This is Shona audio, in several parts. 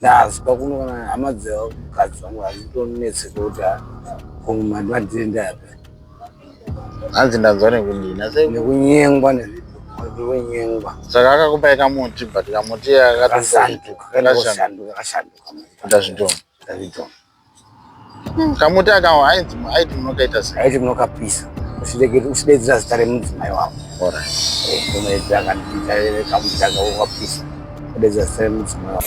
Ndazwa kuno kana hama dzemukadzi wangu hadzitonetseka kuti madhenda apa. Hanzi ndanzwa nekudini? Asi nekunyengwa nezvikunyengwa. Saka akakupai kamuti but kamuti akashanduka kashanduka kashanduka. Kuita zvidhoma. Zvidhoma. Kamuti aka ainzi aiti munokaita sei? Aiti munokapisa. Usidedzera zita remudzimai wako. Alright. Eh, ndomaitira akandiita kamuti aka ukapisa. Kudedzera zita remudzimai wako.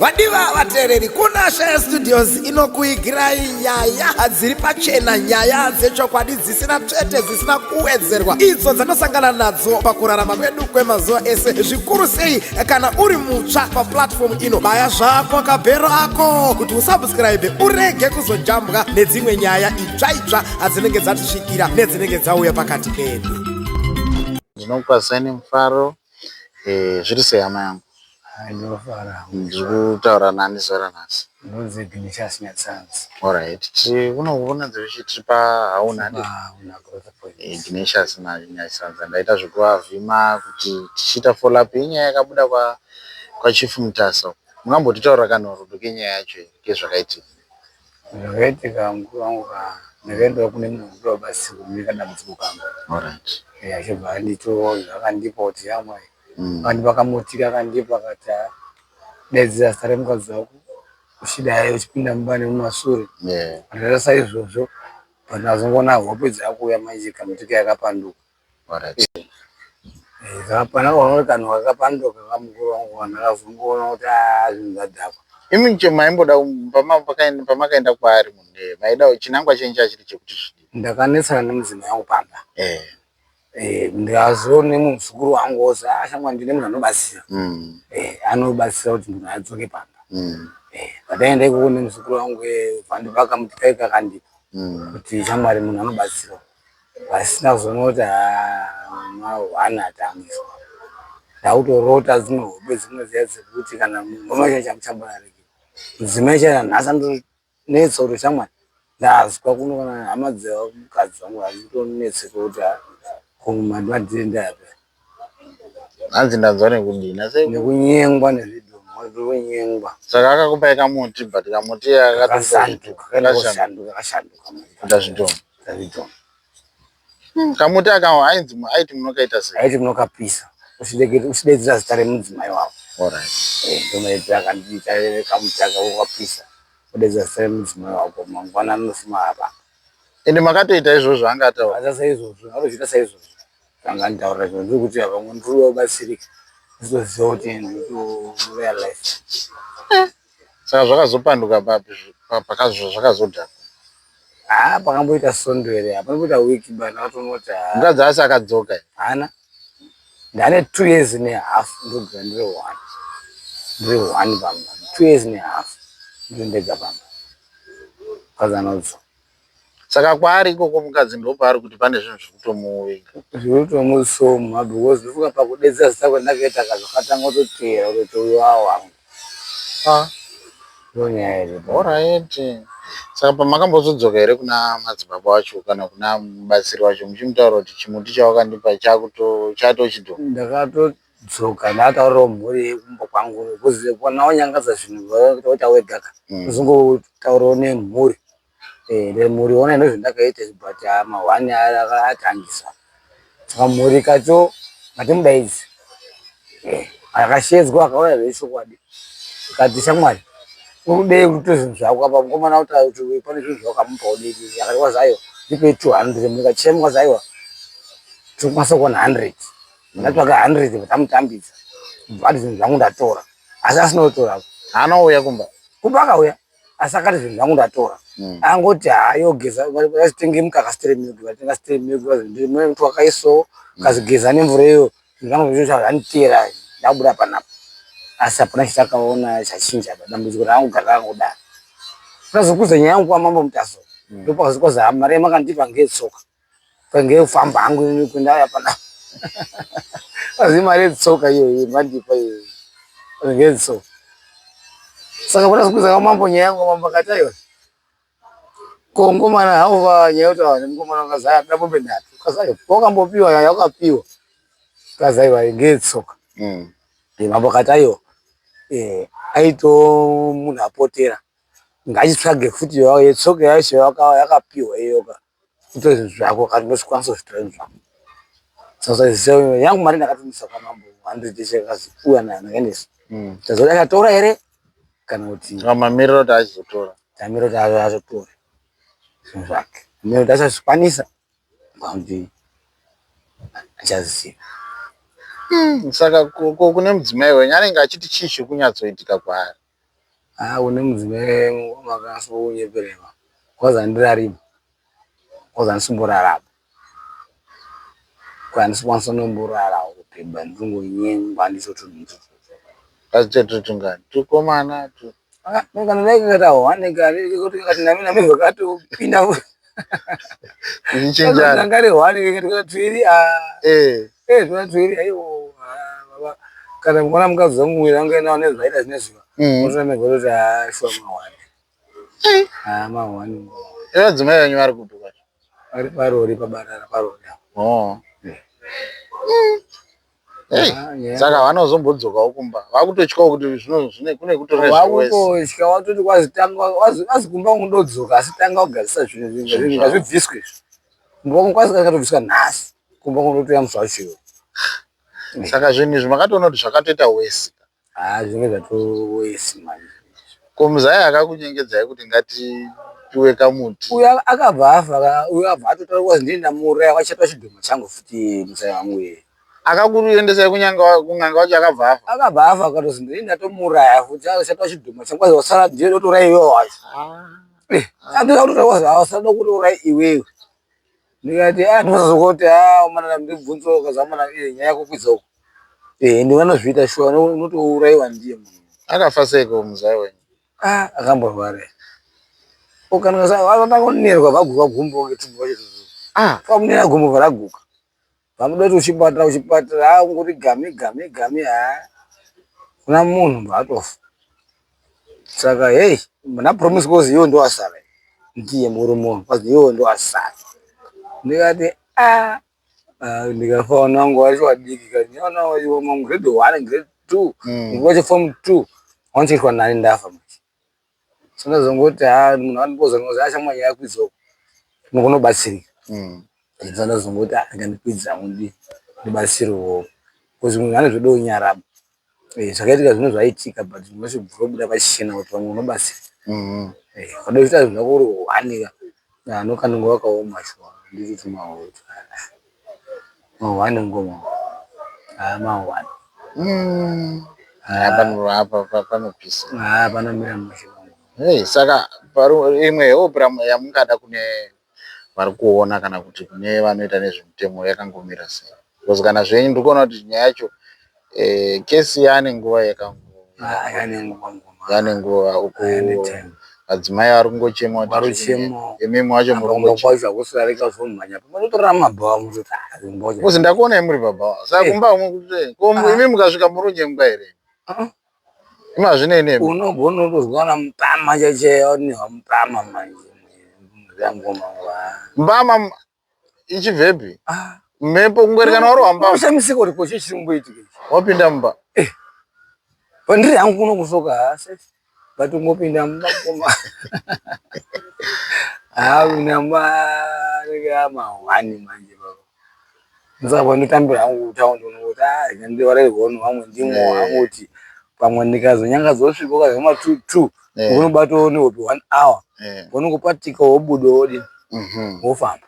Vadiwa vateereri, kuna Shaya Studios inokuigirai nyaya dziri pachena, nyaya dzechokwadi dzisina tsvete, dzisina kuwedzerwa, idzo dzanosangana nadzo pakurarama kwedu kwemazuva ese, zvikuru sei kana uri mutsva paplatform ino. Baya zvako kabhero ako kuti usubscribe urege kuzojambwa nedzimwe nyaya itsva itsva dzinenge dzatisvikira nedzinenge dzauya pakati pedu. Ndinokukwazisai nemufaro. Eh, zviri sei hama yangu? Ndinofara. Ndiri kutaura nani zuva ranhasi? Ndonzi Ignatius Nyatsanzi. Alright. Tiri kunokuona dzekuti tiri pahauna handi? Hauna Growth Point. Ignatius Nyatsanzi. Ndaita zvekuvavhima kuti tichiita follow up yenyaya yakabuda kwa kwaChief Mutasa. Mungambotitaurira kanhoroondo kenyaya yacho here kezvakaitika? Zvakaitika mukuru wangu ka ndakaendawo kune mumwe mukuru wabatsirwa mune kadambudziko kangu. Alright. Eh, achibva andito zvakandipa kuti yamwai. Akandipa kamuti kakandipa akati "Ah, daidzira zita remukadzi wako uchidai uchipinda mumba nemumasure. Ndaita saizvozvo but ndazongoona hope dzakuuya manje kamuti kaya kapanduka. Alright. Eh, saka pana kaona kanhu kakapanduka kamukuru wangu ndakazongoona kuti ah, zvinhu zvadhakwa. Imi che maimboda pamakaenda kwaari munhu maida chinangwa chenyu chachiri chekuti zvidii? Ndakanetsana nemudzimai wangu pamba. Eh. Eh, ndikazoone muzukuru wangu wose ah, shamwari ndine munhu anobatsira. Eh, anobatsira kuti munhu adzoke pamba. Eh, pataenda ikoko nemuzukuru wangu eh, pandipa kamuti kai kakandipa kuti shamwari munhu anobatsira. Vasina kuzoona kuti mahwani atamiswa. Ndakutorota dzimwe hope dzimwe dziya dzekuti kana ngoma chacho chamuchamborariki. Mudzimai chacho nhasi anonetsa kuti shamwari ndazwa kuno kana hama dzemukadzi wangu hadzitonetseka kuti madhenda apa. Hanzi ndanzwa nekudini? Asi nekunyengwa nezvidhoma kunyengwa. Saka akakupai kamuti but kamuti akashanduka kashanduka kashanduka. Kuita zvidhoma. Zvidhoma. Kamuti aka ainzi aiti munokaita sei? Aiti munokapisa usidedzera zita remudzimai wako. Alright. Eh, ndomaitira akandiita kamuti aka ukapisa kudedzera zita remudzimai wako mangwana anofuma apa. Ende makatoita izvozvo anga ataura. Aita saizvozvo, akatoita saizvozvo. Anga anditaurira zviro ndiri kuti apa ndiri kubatsirika. Nditoziva kuti nditorealize. Saka zvakazopanduka papi pakazvo zvakazodhakwa? Ah, pakamboita sondo here, hapana wiki but ndakatonoti ah, Mukadzi asi akadzoka here? Haana. Ndane 2 years nehalf ndogara ndiri one. Ndiri one pamba. 2 years nehalf ndiri ndega pamba. Mukadzi anodzoka. Saka kwaari ikoko mukadzi ndopaari kuti pane zvinhu zviri kutomuvinga. Zviri kutomusoma because ndofunga pakudedzera zita kwandakaita ka zvakatanga kutoteera kutoti uyu wangu. Ah. Ndonyaya iripo. Alright. Saka pamakambozodzoka here kuna madzibaba wacho kana kuna mubatsiri wacho muchimutaura kuti chimuti chawakandipa chakuto chatochidhoma? Ndakatodzoka ndakataurirawo mhuri yekumba kwangu because kana wanyangadza zvinhu waita wega ka. Uzongotaurawo nemhuri. Eh, mhuri ona ndozvandakaita but mahwani akatangisa. Saka mhuri kacho ngatimudaidze. Eh, akashedzwa akauya zvechokwadi. Kati shamwari urikudei kuti zvinhu zvako apa mukomana kuti pane zvinhu zvawakamupa udii akati kwazi aiwa ndipe 200 mukachema kwazi aiwa tinokwanisa kuwana 100 ndatsvaka 100 tamutambidza but zvinhu zvangu ndatora asi asina kutora Haana kuuya kumba. Kumba akauya asi akati zvinhu zvangu ndatora. Angoti haayogeza vazitenge mukaka stray milk vatenga stray milk vazi wakaisawo ukazigeza nemvura iyo zvinhu zvangu zvanditeera ndabuda panapa asi hapana chatakaona chachinja dambudziko rangu gara rakangodaro. Ndazokudza nyaya yangu kwamambo Mutasa ndopakazi mari yamakandipa ngeyetsoka ngeyekufamba hangu ini kuenda panapa azi mari yetsoka iyoyi mandipa iyoyi ngeyetsoka. Saka pandazokudza kwamambo nyaya yangu mambo akati aiwa ko mukomana hauva nyaya yekuti awa nemukomana wakazi aya toda mombe nhatu kazi aiwa wakambopiwa yawakapiwa kazi aiwa ngeyetsoka. Mambo akati aiwa. Eh, aito munhu apotera ngachitsvage futi yetsoka yacho yakapiwa iyoka kutora zvinhu zvako kana unozvikwanisa kuzvitora zvinhu zvako saka yangu mari ndakatomisa kwamambo 100 yese akazi uya nayo ndakaendesa hmm. tazoda akatora here kana kuti mamiriro kuti achizotora tamiriro kuti azotora zvinhu zvake miriro kuti achazvikwanisa kuti achaziva hmm, saka ko kune mudzimai wenyu anenge achiti chii chiri kunyatsoitika kwaari Ah, une mudzimai makasonyepereva kwazi handirarima kwazi handisimborarama ko handisikwanisa nomborara kupemba ndingonyengwa handisotungani tukomana tu ah, kana dai kakati ahwane kati kati nami nami zvakatopinda kuchinjana ngari hwane kati twiri ah eh eh zvona twiri aiwo ah, baba kana mwana mukadzi wangu mwiri wangu ena nezvaita zvinezviva mm. otoona kuti ah shuwa mahwane eh ah mahwane vadzimai venyu vari kupi kwacho vari parori pabarara parori oh mm. Hey, ah, saka vanozombodzokawo kumba vakutotyawo kuti zvino zvine kune kutora vakutotya watoti kwazitanga wazi kumba kundodzoka asi tanga kugadzisa zvinhu zvinhu ngazvibviswe izvi kumba kwangu kwazi kakatobviswa nhasi kumba kundotoya musi wacho iwe saka zvinhu izvi makatoona kuti zvakatoita wesi haa zvinenge zvatowesi manje ko muzaya akakunyengedzai kuti ngatipiwe kamuti uyo akabva afa uyo abva atotaura kwazi ndini ndamuuraya kwachatwa chidhoma changu futi muzaya wangu iye akakuendesai kunyanga kun'anga wacho akabva afa akabva afa akatozi ndini ndatomuuraya futi achatwa chidhoma changu kwazi wasara ndiye ndotouraya iwewe wacho ah. eh, atotaura kwazi wasara ndokutouraya iwewe ndikati ah ndinozokuti ah umana ndibvunzo ukazamana eh nyaya yako kwidza uko eh ndinganozviita shuwa unotouraiwa ndiye munhu akafa seiko muzaya wenyu ah akamborwara ukanaka vakunerwa vaguka gumbo ngetumbo vacho ah vakunera gumbo varaguka vamuda kuti uchipatara uchipatara ah ungoti gami gami gami ha kuna munhu vaatofa saka hey muna promise kozi iwe ndowasara ndiye murume wangu kwazi iwe ndowasara ndikati a ah, ndikafa vana vangu vacho vadiki kani vana vacho vamwe grade one grade two mm. vacho form two wandichiitwa nani ndafa manje so ndazongoti ha munhu andipoza ngozi achamwa nyaya yakwidza uko mukunobatsirika mm. so ndazongoti ah, ngandikwidza hangu ndibatsirwewo bcause munhu ane zvoda kunyaraba Eh, zvakaitika zvino zvaitika but unochibva pachena kuti vamwe unobatsira mm-hmm. eh, kada kuita zvinhu zvako uri wanika anokanonga wakaoma shuwa nditoti mahoto mahwani ngoma haa mahwani mm. panopisa haa panomira mushe Hey, saka imwe hope yamungada kune vari kuona kana kuti kune vanoita nezvemutemo yakangomira sei because kana zvenyu ndiri kuona kuti nyaya yacho eh, kesi yaane nguva yaane nguva uku madzimai vari kungochema imimi wacho murikuzi ndakuonai muri pabhawa saka eh. kumba umwe kuti ko ah. imi mukasvika muri kunyengwa here ah. Imi hazvinei nemi. Unogona kutozwa na mpama cheche newa mpama manje. Ngoma wa. Mbama ichibvepi? Ah. Mhepo kungoerekana warohwa mbama. Unoshamisika kuti ko chii chiri kumboitika ichi. Wapinda mumba. Eh. Pandiri hangu kuno kusoka hasi. But ungopinda mumba koma. Ah, pinda mumba anenge amahwani manje baba. Saka pandotambira hangu kutaundi unongoti ah ndivarerwewo vamwe ndimo eh. hangu kuti pamwe ndikazonyanga dzosvika ukazoma two two eh. unobatawo nehope one hour eh. unongopatika wobuda wodini mhm. wofamba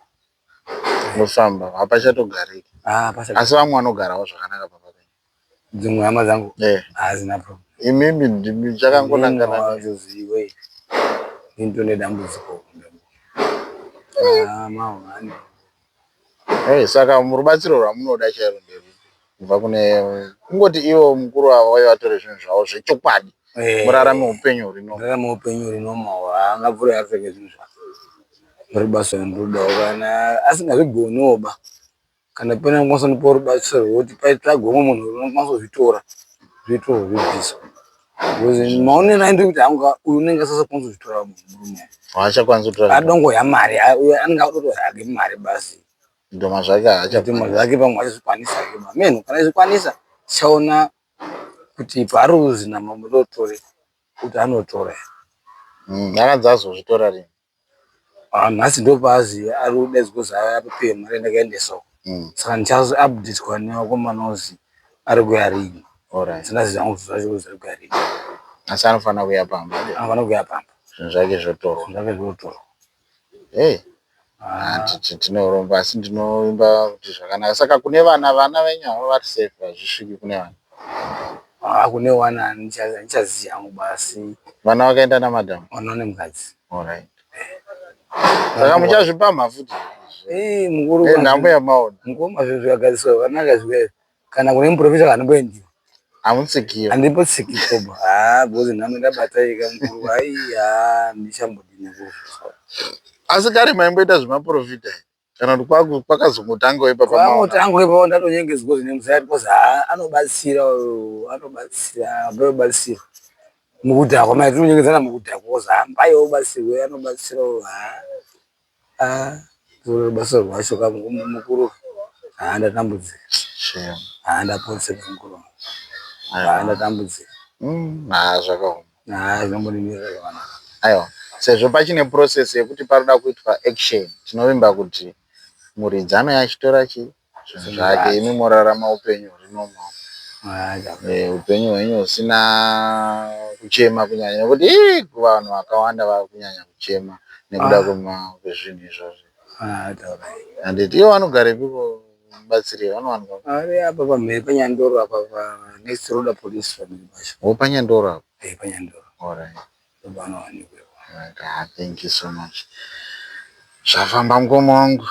wofamba hapachatogariki ah, asi vamwe vanogarawo zvakanaka papa Dzimwe hama dzangu eh. hadzina problem. Imimi ndimi chakangonangana nachoziwe. Into nedambudziko. Ah, mahwani. Hey, saka murubatsiro rwamunoda chairo nderupi kubva kune kungoti ivo mukuru avo vauye vatore zvinhu zvavo zvechokwadi eh. murarame upenyu huri normal. Murarame upenyu huri normal haangabvuri apfeke zvinhu zvake. Rubatsiro ndorudawo kana asingazvigoniwo ba. Kana pane anokwanisa kundipawo rubatsiro rwekuti paitsvagwe umwe munhu unokwanisa kuzvitora zvitorwe zvibviswe because maonero andiri kuita hangu ka uyu unenge asisakwanisi kuzvitora murume uyu. Haachakwanisi kutora. Adongoya mari uyu anenge akutotohage mari basi. Zvidhoma zvake haachakwanisi. Zvidhoma zvake pamwe achizvikwanisa hake meno kana achizvikwanisa tichaona. Kuti paruzi namambo ndotore kuti anotora. Akanzi azozvitora rini? Ah, nhasi ndopaazi ari kudaidzwa kuzi ape mari yandakaendesa uko. Saka ndichazoupdatwa nevakomana kuzi ari kuuya rini. Alright. Sina hangu zvacho kuzi ari kuuya rini. Asi anofanira kuuya pamba. Anofanira kuuya pamba. Zvinhu zvake zvotorwa. Zvinhu zvake zvotorwa. Hey. Tinoromba asi ndinovimba kuti zvakanaka. Saka kune vana, vana venyu havo vari safe hazvisviki kune vana. Ah, kune vana handichazivi hangu basi. Vana vakaenda namadam? Vana nemukadzi. Alright. Saka muchazvipamha futi? Eh, mukuru. Nenhambo yamaona. Mukoma zvinhu zvikagadziriswa zvakanaka zvikaya. Kana kune muprofita handimboendiwa. Hamutsikiyo. Handimbotsikipo ba. Ah, because nhamo ndabata ika mukuru. Ai, ah, ndichambodini mukuru. Asi kare maimboita zvemaprofita here? Kana kuti kwakazongotangawo ipapa maona? Kwakutanga ipapo ndatonyengedzwa zvine muzaya because haa anobatsira uyu, anobatsira, anobatsira. Mukudhakwa mai tinonyengedzana mukudhakwa because haa mbai obatsirwe anobatsira uyu haa. Ah, basa rwacho ka mukuru. Haa ndatambudzika. Shame. Haa ndapotseka mukuru. Haa ndatambudzika. Haa zvakaoma. Haa zvinombondimirira zvakanaka. Aiwa, sezvo pachine process yekuti paroda kuitwa action, tinovimba kuti muridzi anouya achitora chii zvinhu zvake, imi morarama upenyu huri normal. Upenyu hwenyu husina kuchema kunyanya nekuti ii vanhu vakawanda vari kunyanya kuchema nekuda kwezvinhu izvozvo. Handiti ivo vanogarepiko mubatsiri vanowanikwa Ari apa pamhiri paNyandoro apa pa next road police pamhiri pacho. Oh, paNyandoro apa? Eh, paNyandoro. Alright. Ndopanowanikwa. Right. Ah, thank you so much. Zvafamba mukoma wangu.